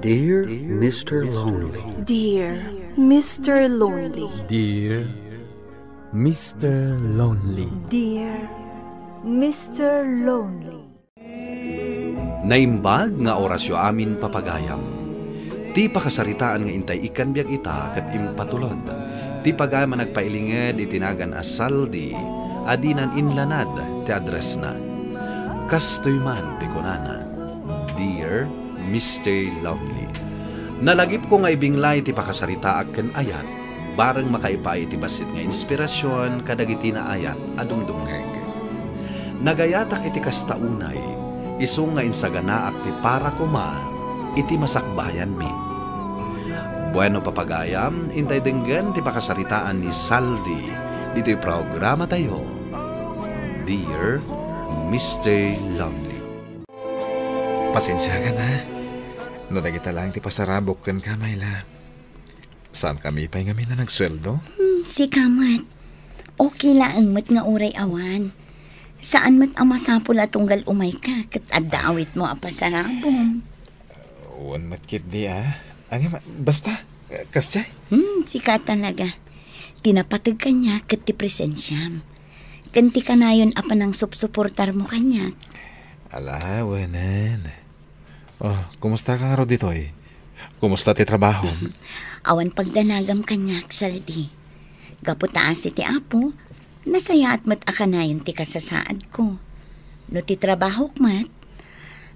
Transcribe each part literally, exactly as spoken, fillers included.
Dear Mister Lonely. Dear Mister Lonely. Dear Mister Lonely. Dear Mister Lonely. Naimbag nga orasyo amin, papagayam. Ti pakasaritaan nga intay ikkan biag ita ket impatulod. Ti pagayam a nagpailinged iti nagan a Saldi a dinan inlanad ti addressna. Kastoy man ti kunana, Dear Mister Lonely. Nalagipko nga ibinglay ti pakasaritaak ken ayat, bareng makaipaay iti bassit nga inspirasyon kadagiti naayat a dumdumngeg. Nagayatak iti kasta unay, isu nga insaganaak ti para koma iti masakbayanmi. Bueno, papagayam, intay denggen ti pakasaritaan ni Saldi ditoy programatayo, Dear Mister Lonely. Pasensiakan, ha? No dagita laeng ti pasarabok kenka, Myla. Saankami pay ngamin a nagsueldo? Hmm, sika met. Okay laeng met nga uray awan. Saan met a masapul a tunggal umayka ket adda awitmo a pasarabom. Wen met ketdi, a. Ngem, basta, kasdiay. Hmm, sika talaga. Ti napateg kaniak ket ti presensiam. Ken ti kanayon a panangsupsuportarmo kaniak. Ala, wenen. Oh, kumusta ka ngarud ditoy? Kumusta ti trabaho? Awan pagdanagam kaniak, Saldi. Gapu ta asi ti Apo, nasayaat met a kanayon ti kasasaadko. No ti trabahok met,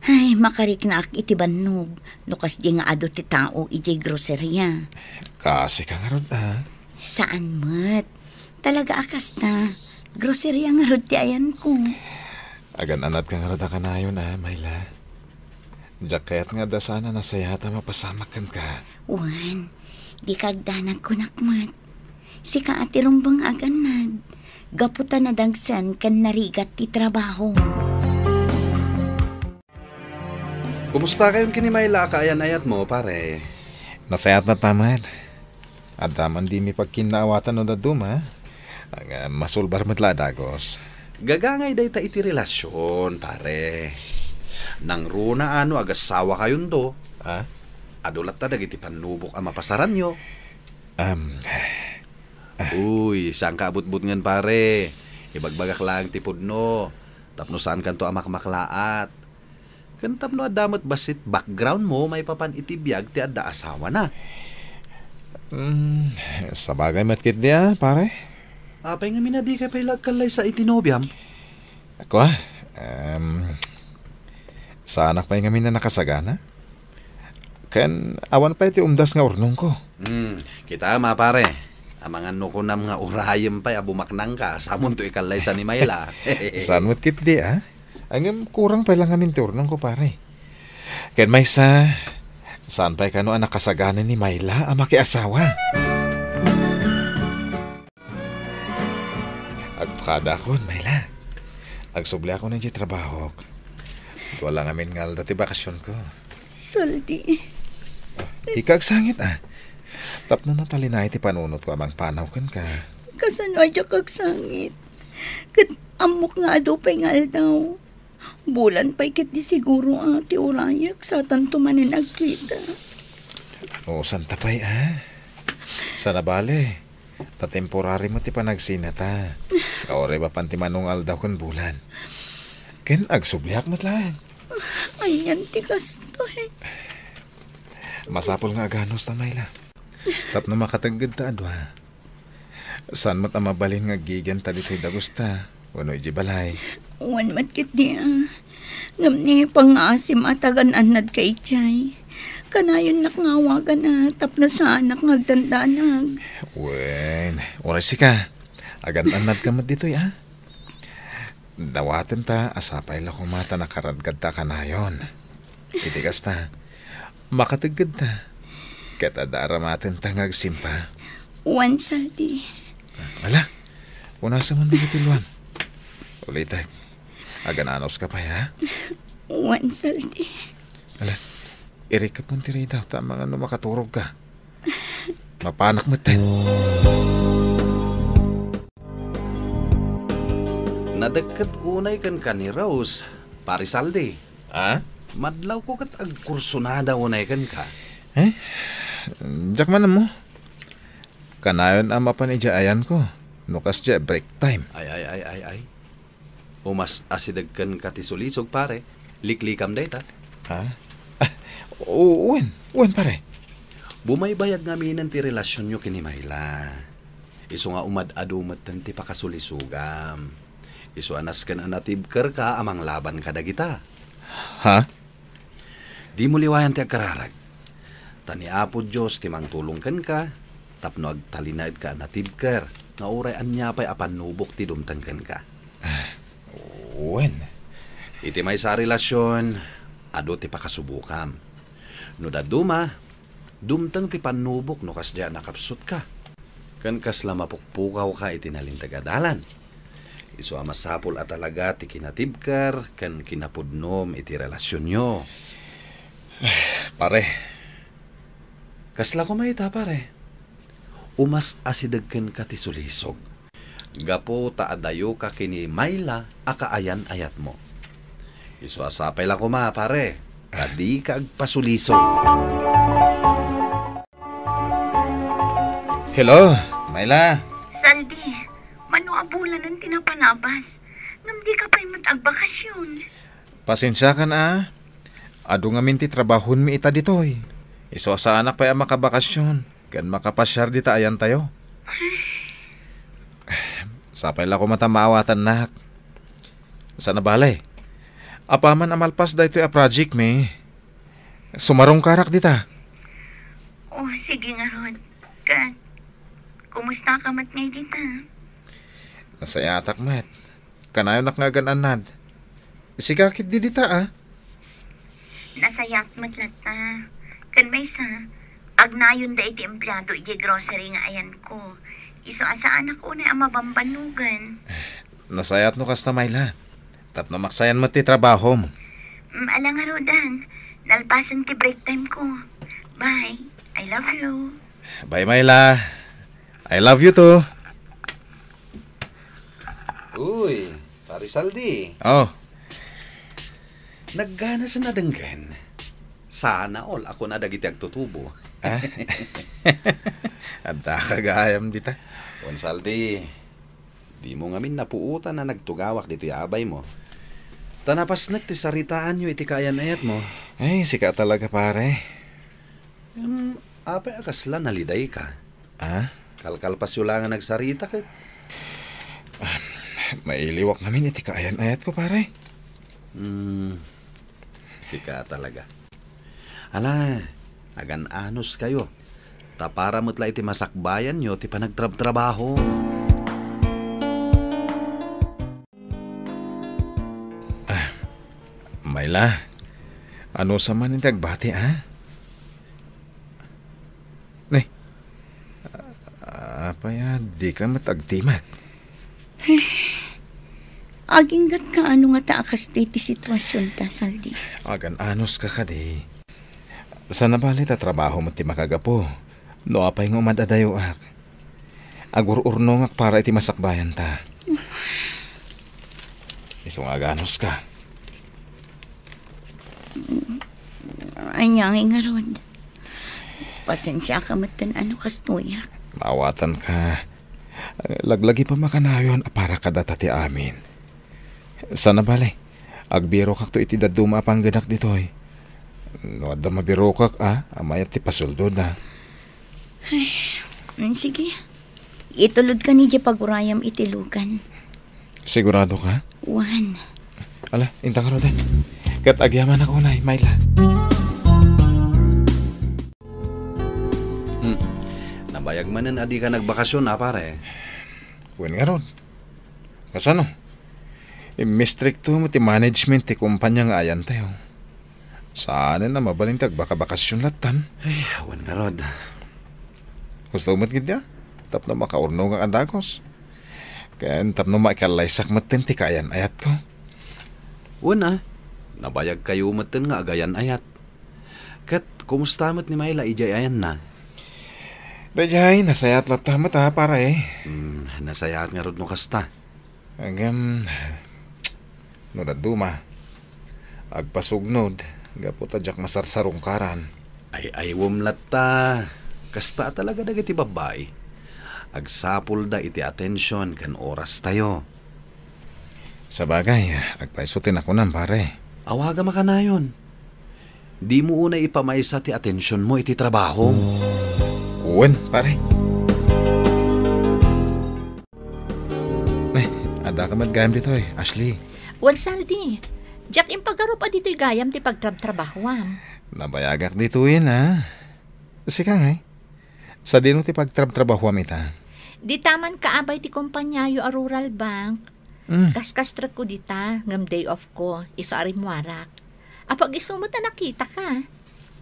ay, makariknaak iti bannog no kasdi nga adu ti tao idiay groceria. Kaasi ka ngarud, a? Saan met. Talaga a kasta. Groceria ngarud ti ayanko. Agan-anad ka ngarud a kanayon, a, Myla. Diak kayat nga adda saan a nasayaat a mapasamak kenka. Wen, dika agdanag, kunak met. Sika a ti rumbeng nga agan-annad. Gapu ta nadagsen ken narigat ti trabaho. Kumusta kayon ken ni Myla a kaayan-ayatmo, pare? Nasayaat met, pare. Adda man dimi pagkinnaawatan no dadduma, a, masulbar met la a dagus. Gagangay dayta iti relasion, pare. Nangruna a no agasawa kayonto. A? Adu latta dagiti pannubok a mapasaranyo. Am, a. Uy, saanka a butbutngen, pare. Ibagbagak laeng ti pudno. Tapno saankanto a makmaklaat. Ken tapno adda met bassit backgroundmo maipapan iti biag ti adda asawana. Hmm, sabagay met ketdi a, pare. Apay ngamin a dika pay la agkallaysa iti nobiam? Ako, a, em, saanak pay ngamin a nakasagana. Ken awan pay ti umdas nga urnongko. Hmm, kitaem a, pare. Amangan no kunam nga urayem pay a bumaknangka, samonto ikallaysa ni Myla. Saan met ketdi a? Ngem kurang pay la ngamin ti urnongko, pare. Ken maysa, saan pay kano a nakasagana ni Myla a makiasawa? Agpakadaakon, Myla. Agsubliakon idiay trabahok. Dua la ngamin nga aldaw ti bakasionko. Saldi. Dika agsangit a. Tapno natalinaed ti panunotko a mangpanaw kenka. Kasano a diak agsangit? Ket ammok nga adu pay nga aldaw. Bulan pay ketdi siguro a ti urayek satanto manen agkita. O, santa pay a. Saan a bale, ta temporary met ti panagsinata. Uray mapan ti mano nga aldaw ken bulan. Ken agsubliak met laeng. Anian ti kastoy? Masapul nga aganusta, Myla. Tapno makateggedta a dua. Saan met a mabalin nga aggigenta ditoy dagusta wenno idiay balay? Wen met ketdi a. Ngem ni pangngaasim a tagan-annadka idiay. Kanayonnak nga awagan a tapno saanak nga agdandanag. Wen, uray sika. Agan-annadka met ditoy a. Dawatenta a sapay la koma ta nakaradgadta a kanayon. Iti kasta, makateggedta. Ket adda aramatenta nga agsimpa. Wen, Saldi. Ala, punasen man dagiti luam. Ulitek, agan-anuska pay, a? Wen, Saldi. Ala, irikep man ti ridaw, ta amangan no makaturogka. Mapanak metten. Nadekket unay kenka ni Rose, Pare Saldi. A? Madlawko ket agkursunada unay kenka. Eh? Diak man ammo. Kanayon a mapan idiay ayanko no kasdiay break time. Ay, ay, ay, ay, ay. Umas-asideg kenka ti sulisog, pare. Liklikam dayta. Ha? Ah, u-, wen, wen, pare. Bumaybayag ngaminen ti relasionyo ken ni Myla. Isu nga umad-adu metten ti pakasulisogam. Isu a nasken a natibkerka a manglaban kadagita. Ha? Dimo liwayan ti agkararag. Ta ni Apo Dios ti mangtulong kenka tapno agtalinaedka a natibker nga uray ania pay a pannubok ti dumteng kenka. Ah, wen. Iti maysa a relasion, adu ti pakasubokam. No dadduma, dumteng ti pannubok no kasdiay a nakapsutka. Ken kasla mapukpukawka iti nalinteg a dalan. Isu a masapul a talaga ti kinatibker ken kinapudnom iti relasionyo. Pare. Kasla koma ita, pare. Umas-asideg kenka ti sulisog. Gapu ta adayoka ken ni Myla a kaayan-ayatmo. Isu a sapay la koma, pare, ta dika agpasulisog. Hello, Myla. Saldi, mano a bulanen ti napalabas? Ngem dika pay met agbakasyon. Pasensiakan a. Adu ngamin ti trabahonmi ita ditoy. Isu a saanak pay a makabakasyon ken makapasiar dita ayantayo. Sapay la koma ta maawatannak. Sana bale, apaman a malpas daytoy a project mi, sumarungkarak dita. Oh, sige ngarud. Ket, kumusta ka met ngay dita? Nasayatak met. Kanayonak nga agan-annad. Sika ketdi dita, a? Nasayaat met latta. Ken maysa, agnayonda iti empleado idiay grocery nga ayanko. Isu a saanak unay a mabambannogan. Nasayaat no kasta, Myla. Tapno maksayan met ti trabahom. Mm, ala ngaruden. Nalpasen ti break time ko. Bye. I love you. Bye, Myla. I love you too. Uy, Pare Saldi. Oh. Nagganasen a denggen. Sana all a kuna dagiti agtutubo. Ah? Addaka gayam dita. Wen Saldi, dimo ngamin napuotan a nagtugawak ditoy abaymo. Ta napasnek ti saritaanyo iti kaayan-ayatmo. Ay, sika talaga, pare. Em, apay a kasla nalidayka? Ah? Kalkalpasyo la nga nagsarita ket. Ah, mailiwak ngamin iti kaayan-ayatko, pare. Hmm, sika talaga. Ala, agan-anos kayo. Ta para met la iti masakbayanyo ti panagtrabtrabaho. Ah, Myla, ano sa man ti agbati, a? Ne, apay a dika met agtimek? Aginggatka ano ngata a kastoy ti situasionta, Saldi? Agan-anoska kadi. Sana bale ta trabaho met ti makagapu. No apay nga umad-adayoak. Agur-urnongak para iti masakbayanta. Isu nga aganuska. Ania ngay ngarud? Pasensiaka metten a no kastoyak. Maawatanka. Laglagipem a kanayon a para kadata ti amin. Sana bale, agbirokakto iti dadduma a panggedak ditoy. No adda mabirokak a, a mayat ti pasuldoda. Ay, mm, sige. Itulodkan idiay pagurayam iti lugan. Sigurado ka? Wen. Ala, inta ngaruden. Ket agyamanak unay, Myla. Hmm. Nabayag manen a dika nagbakasyon, a, pare? Wen ngarud. Kasano? Immistrikto met ti management ti kumpanya nga ayantayo. Saanen a mabalin ti agbakabakasyon lattan. Ay, awan ngarud. Gusto met ketdi a tapno makaurnongak a dagus. Ken tapno maikallaysak metten ti kaayan-ayatko. Wen a, nabayagkayo metten nga agayan-ayat. Ket kumusta met ni Myla idiay ayanna? Daydiay, nasayaat latta met a, pare. Hmm, nasayaat ngarud no kasta. Ngem, no dadduma, agpasugnod, Gapu ta diak masarsarungkaran. Ay-aywem latta. Kasta talaga dagiti babbai. Agsapulda iti atension ken orastayo. Sabagay, agpayso ti nakunam, pare. Awagam a kanayon. Dimo unay ipamaysa ti atensionmo iti trabahom. Wen, pare. Eh, adda ka met gayam ditoy, Ashley. Wen, Saldi. Diak impagarup a ditoy gayam ti pagtrabtrabahuam. Nabayagak ditoyen, a. Sika ngay? Sadino ti pagtrabtrabahuam ita? Dita man kaabay ti kompaniayo a Rural Bank. Mm. Kaskastrekko dita, ngem day off ko, isu a rimmuarak. Apag-isu met a nakitaka.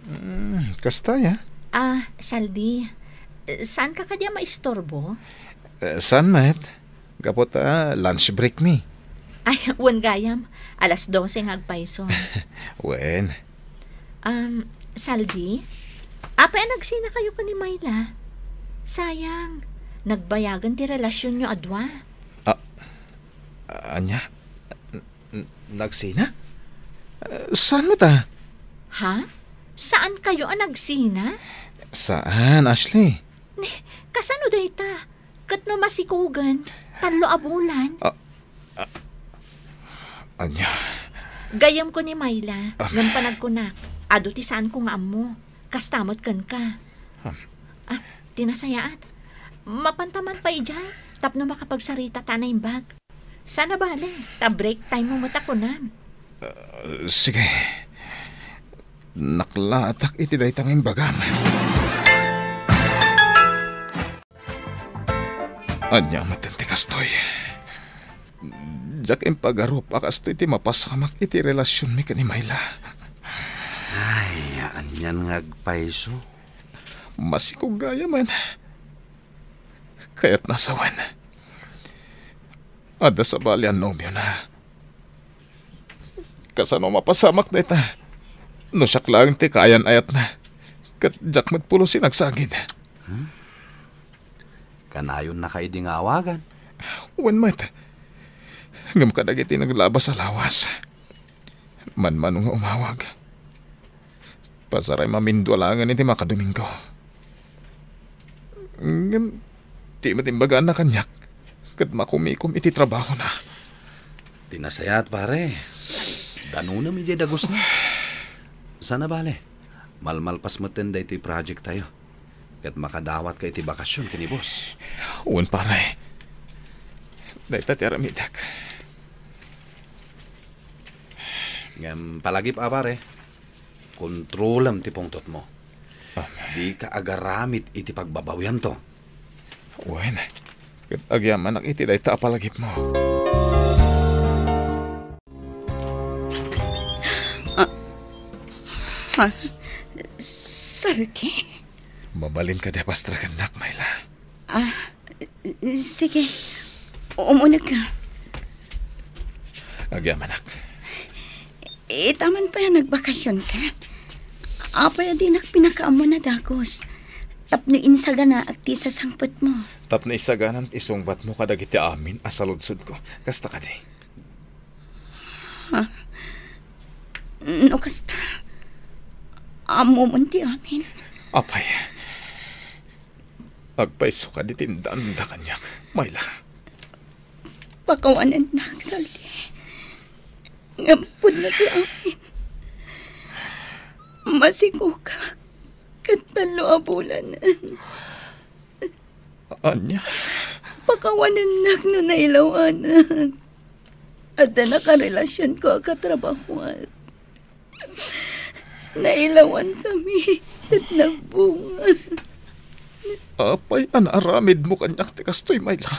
Mm, kasta, ya? Ah, Saldi, saanka kadi a maisturbo? Eh, saan met? Gapu ta lunch break mi. Ay, wen gayam. Alas dose nga agpayso. Wen. Um, Saldi, apay a nagsinakayo ken ni Myla? Sayang, nagbayagen ti relasionyo a dua. Ah, ania? N-, nagsina? Eh, saan met a? Ha? Saankayo a nagsina? Saan, Ashley? Ni, kasano dayta? Ket no masikogen, tallo a bulan. Ah, ah, ania? Gayyemko ni Myla, ah, ngem panagkunak, adu ti saanko nga ammo. Kasta met kenka. Hmm. Ah, ti nasayaat. Mapanta man pay idiay, tapno makapagsaritata a naimbag. Saan a bale, ta break time mo met a kunam. Ah, sige. Naklaatak iti dayta nga imbagam. Ania met ti kastoy? Diak impagarup a kastoy ti mapasamak iti relasionmi ken ni Myla. Ay, anian nga agpayso? Masikog gayam. Kayatna a sawen. Adda sabali a nobiona. Kasano mapasamak dayta? No siak laeng ti kaayan-ayatna, ket diak met pulos ti nagsagid. Hmm? Kanayonnaka idi nga awagan? Wen met. Ngem kadagiti naglabas a lawas, manmano nga umawag. Pasaray mamindua laengen iti makadomingo. Ngem, ti met imbagana kaniak, ket makumikom iti trabahona. Ti nasayaat, pare. Danonam idiay dagusna. Saan a bale, malmalpas metten daytoy project tayo. Ket makadawatka iti bakasion ken ni boss. Wen, pare. Dayta ti aramidek. Ngem palagip a, pare, kontrolem ti pungtotmo. Ah. Dika agaramid iti pagbabawiamto. Wen, ket agyamanak iti dayta a palagipmo. Ah, ha? Saldi? Mabalin kadi a pastrakennak, Myla? Ah, sige. Umunegka. Agyamanak. Ita man pay a nagbakasionka. Apay a dinak pinakaammo a dagus? Tapno insaganaak ti sasangpetmo. Tapno isaganan ti sungbatmo kadagiti amin a saludsodko. Kasta kadi? Ha? No kasta, ammomon ti amin. Apay, agpayso kadi ti indanda kaniak, Myla? Pakawanennak, Saldi. Ngem pudno ti amin. Masikogak ket tallo a bulanen. Ania? Pakawanennak no nailawanak. Adda nakarelasionko a katrabahoan. Nailawankami ket nagbunga. Apay a naaramidmo kaniak ti kastoy, Myla?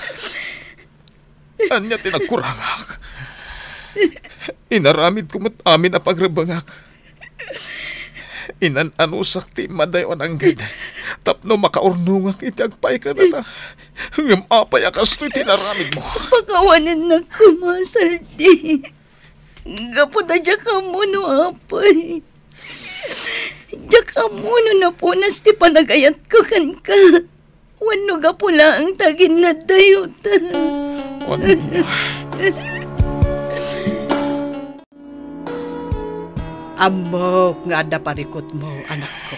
Ania ti nagkurangak? Inaramidko met amin a pagrebbengak. Inan-anusak ti immadayo a nangged tapno makaurnongak iti agpayka data. Ngem apay a kastoy ti inaramidmo? Pakawanennak koma, Saldi. Gapu ta diak ammo no apay. Diak ammo no napunas ti panagayatko kenka. Wenno gapu laeng ta aginnaddayotan. Wen-, Ammok nga adda parikutmo, anakko.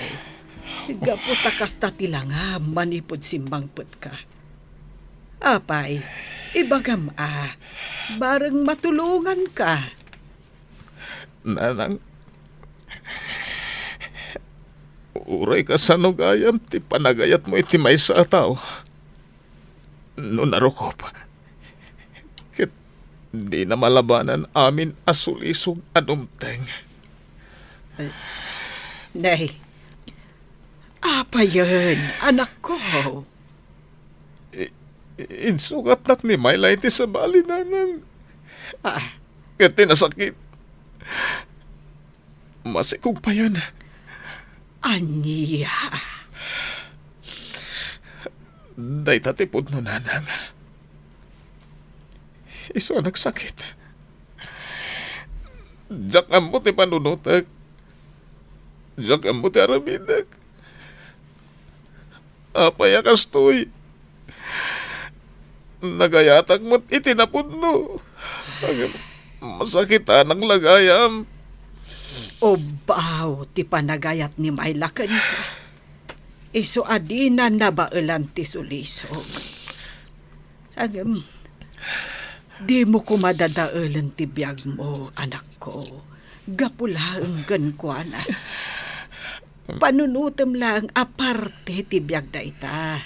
Gapu ta kasta ti langam manipud simmangpetka. Apay, ibagam a, bareng matulonganka. Nanang, uray kasano gayam ti panagayatmo iti maysa a tao, no narukop, ket dina malabanan amin a sulisog a dumteng. Nay, apayen, anakko? I-, insukatnak ni Myla iti sabali, Nanang. Ah. Ket ti nasakit, masikog payen. Ania? Dayta ti pudno, Nanang. Isu a nagsakit. Diak ammo ti panunotek. Diak ammo ti aramidek. Apay a kastoy? Nagayatak met iti napudno. Agem, masakitanak la gayam. Ubbaw ti panagayat ni Myla kenka. Isu a dina nabaelan ti sulisog. Agem, dimo koma dadaelen ti biagmo, anakko, gapu laeng kenkuana. Panunotem laeng a parte ti biag dayta.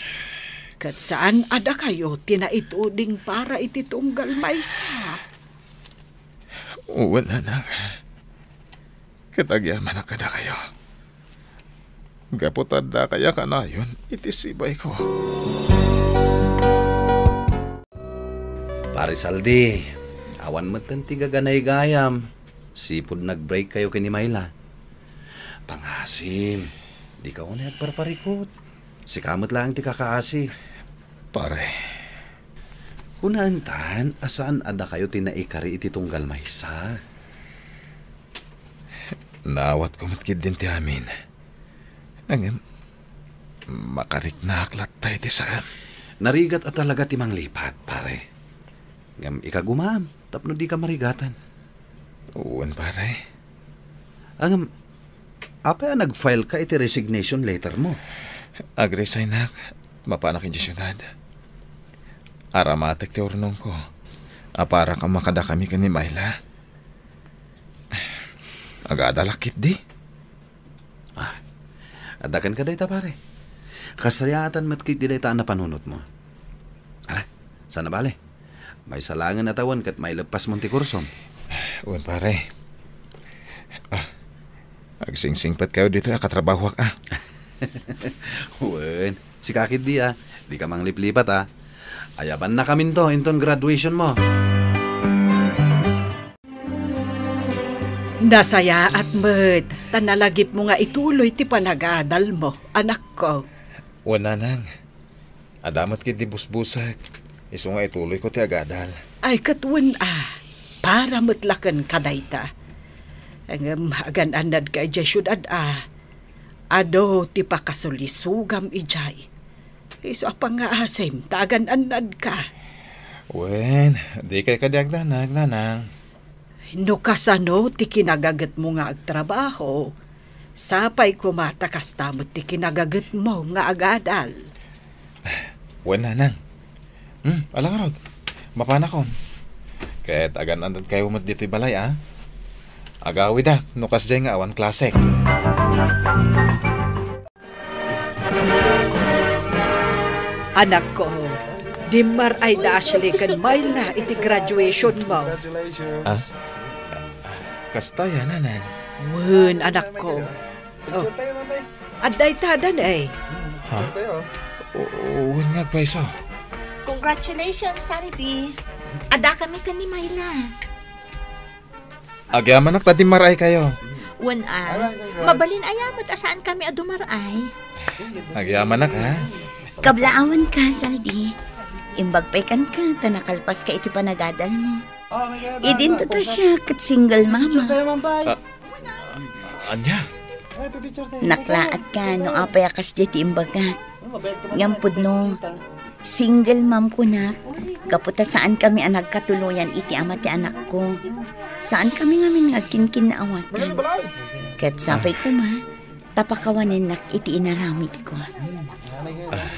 Ket saan a dakayo ti naituding para iti tunggal maysa. Wen, Nanang. Ket agyamanak kadakayo. Gapu ta addakayo a kanayon iti sibayko. Pare Saldi, awan metten ti gaganaygayam. Sipud nag-breakkayo ken ni Myla. Pangasim, dika unay agparparikut. Sika met laeng ti kakaasi. Pare. Kunaentan a saan a dakayo ti naikari iti tunggal maysa. Naawatko met ketdin ti amin. Ngem, makariknaak latta iti saram. Narigat a talaga ti manglipat, pare. Ngem ikagumam tapno dika marigatan. Wen, pare. Ngem, apay a nag-file ka iti resignation letter mo? Ag-resignak, mapanak idiay siudad. Aramatek ti urnongko. Aparak a makadakami ken ni Myla. Agadalak ketdi. Ah, adda kenka dayta, pare. Kasayaatan met ketdi dayta a napanunotmo. Ala, saan a bale. Maysa laengen a tawen ket maileppasmon ti kursom. Wen, pare. Ah, agsingsingpetkayo ditoy a katrabahoak, a. Wen, sika ketdi, a. Dika mangliplipat, a. Ayabannakaminto inton graduation mo. Nasayaat met, ta nalagipmo nga ituloy ti panagadalmo, anakko. Wen, Nanang. Adda met ketdi busbusek, isu nga ituloyko ti agadal. Ay, ket wen a, para met la kenka dayta. Ngem agan-annadka idiay siudad a, adu ti pakasulisogam idiay. Isu a pangngaasim ta agan-annadka. Wen, dikay kadi agdanag, Nanang. No kasano ti kinagagetmo nga agtrabaho, sapay koma ta kasta met ti kinagagetmo nga agadal. Wen, Nanang. Hmm, ala ngarud. Mapanakon. Ket agan-annadkayo met ditoy balay, a. Agawidak no kasdiay nga awan klasek. Anakko, dimmar-ay da Ashley ken Myla iti graduation mo. Ah? Kasta ya, Nanang. Wen, anakko. Oh. Adda ita, Dan, eh. Ha? O, o, wen nga agpayso. Congratulations, Saldi. Adda kami ken ni Myla. Agyamanak ta dimmar-ay kayo. Wen a, mabalin aya met a saan kami a dumar-ay. Agyamanak, ha? Kablaawan ka, Saldi. Imbag pay kenka ta nakalpas ka iti panagadal mo. Idinto ta siya ket single mama. Ah, anya? Naklaat ka no apay a kasdiay ti imbagak. Ngem pudno, Single mom kunak, gapu ta saan kami a nagkatuloyan iti ama ti anakko. Saan kami ngamin nga agkinkinnaawatan. Ket sapay koma, ta pakawanennak iti inaramidko. Ah,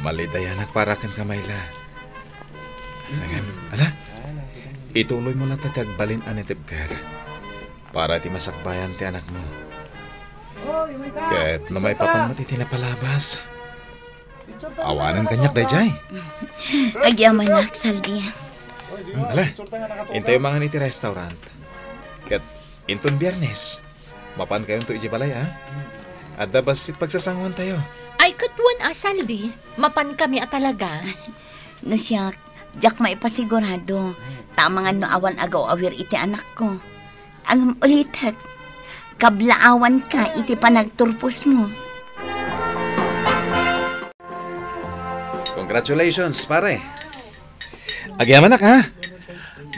malidayanak para kenka, Myla. Ngem, ala, ituloymo latta ti agbalin a natibker para iti masakbayan ti anakmo. Ket no maipapan met iti napalabas, awanen kaniak daydiay. Agyamanak, Saldi. Hmm, ala, intayo mangan iti restaurant. Ket inton Biernes, mapankayonto idiay balay, a? Adda bassit pagsasangoantayo. Ay, ket wen a, Saldi, mapankami a talaga. No siak, diak maipasigurado. Ta amangan no awan agaw-awir iti anakko. Ngem ulitek, kablaawanka iti panagturposmo. Congratulations, pare. Agyamanak, ha?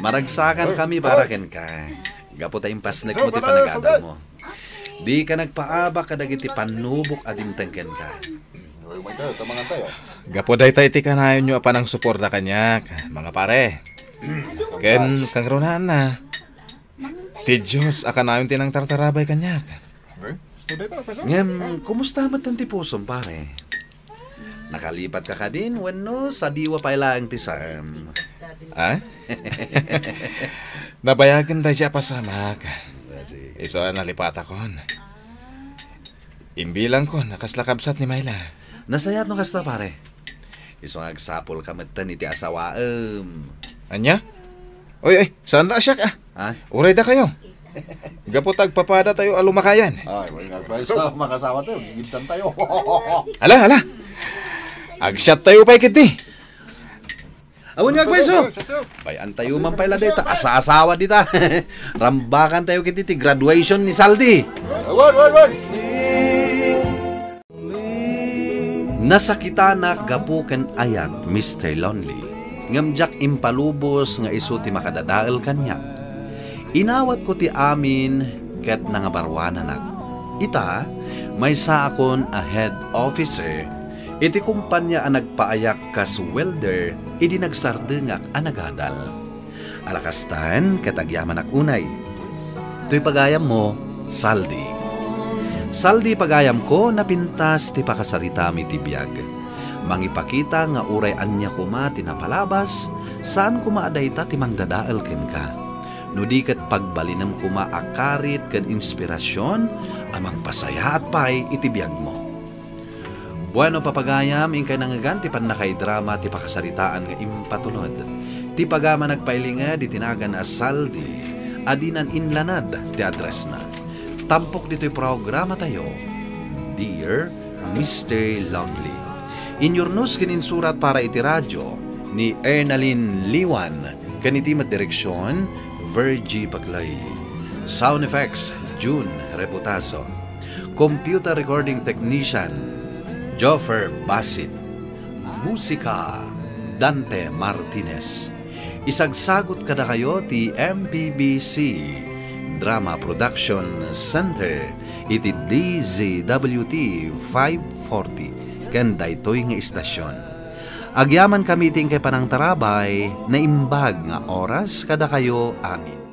Maragsakan kami para kenka. Gapu ta impasnekmo ti panagadalmo. Dika nagpaabak kadagiti pannubok a dimteng kenka. Gapu dayta iti kanayonyo a panangsuporta kaniak, mga pare. Ken kangrunaanna, ti Dios a kanayon ti nangtartarabay kaniak. Ngem, kumusta met ti pusom, pare? Nakalipatka kadin wenno sadiwa pay laeng ti saem? Ah? Nabayagen daydiay a pasamak. Ah, sige. Isu a nalipatakon. Imbilangkon a kasla kabsat ni Myla. Nasayaat no kasta, pare. Isu nga agsapulka metten iti asawaem. Ania? Oy, oy, saan la a siak, a? Ha? Uray dakayo. Gapu ta agpapadatayo a lumakayan. Ay, wen nga agpayso, makasawa tayo, gigidtan tayo. Ala, ala. Agsiat tayo pay ketdi. Awan nga agpayso. Bay-an tayo man pay la dayta, asa-asawa dita. Rambakan tayo ketdi ti graduation ni Saldi. Awan, awan, awan. Nasakitanak gapu ken ayak, Mister Lonely, ngem diak impalubos nga isu ti makadadael kaniak. Inawatko ti amin ket nangabaruananak. Ita, maysaakon a head officer iti kompania a nagpaayak kas welder idi nagsardengak a nagadal. Ala kastan, ket agyamanak unay. Toy pagayammo, Saldi. Saldi, pagayamko, napintas ti pakasaritami ti biag. Mangipakita nga uray ania koma ti napalabas, saan koma a dayta ti mangdadael kenka. No di ket pagbalinem koma a karit ken inspirasion a mangpasayaat pay iti biagmo. Bueno, papagayam, inkay nangngegan ti pannakaidrama ti pakasaritaan nga impatulod. Ti pagayam a nagpailinged iti nagan a Saldi a dinan inlanad ti addressna. Tampok ditoy programatayo, Dear Mister Lonely. Inyurnos ken insurat para iti radio ni Ernalyn Liwan ken iti met direksion, Virgie Paclay. Sound effects, June Reputazo. Computer recording technician, Joffer Basit. Musika, Dante Martinez. Isagsagut kadakayo ti M P B C Drama Production Center iti D Z W T five forty ken daytoy nga istasion. Agyamankami iti inkay panangtarabay, naimbag nga oras kadakayo amin.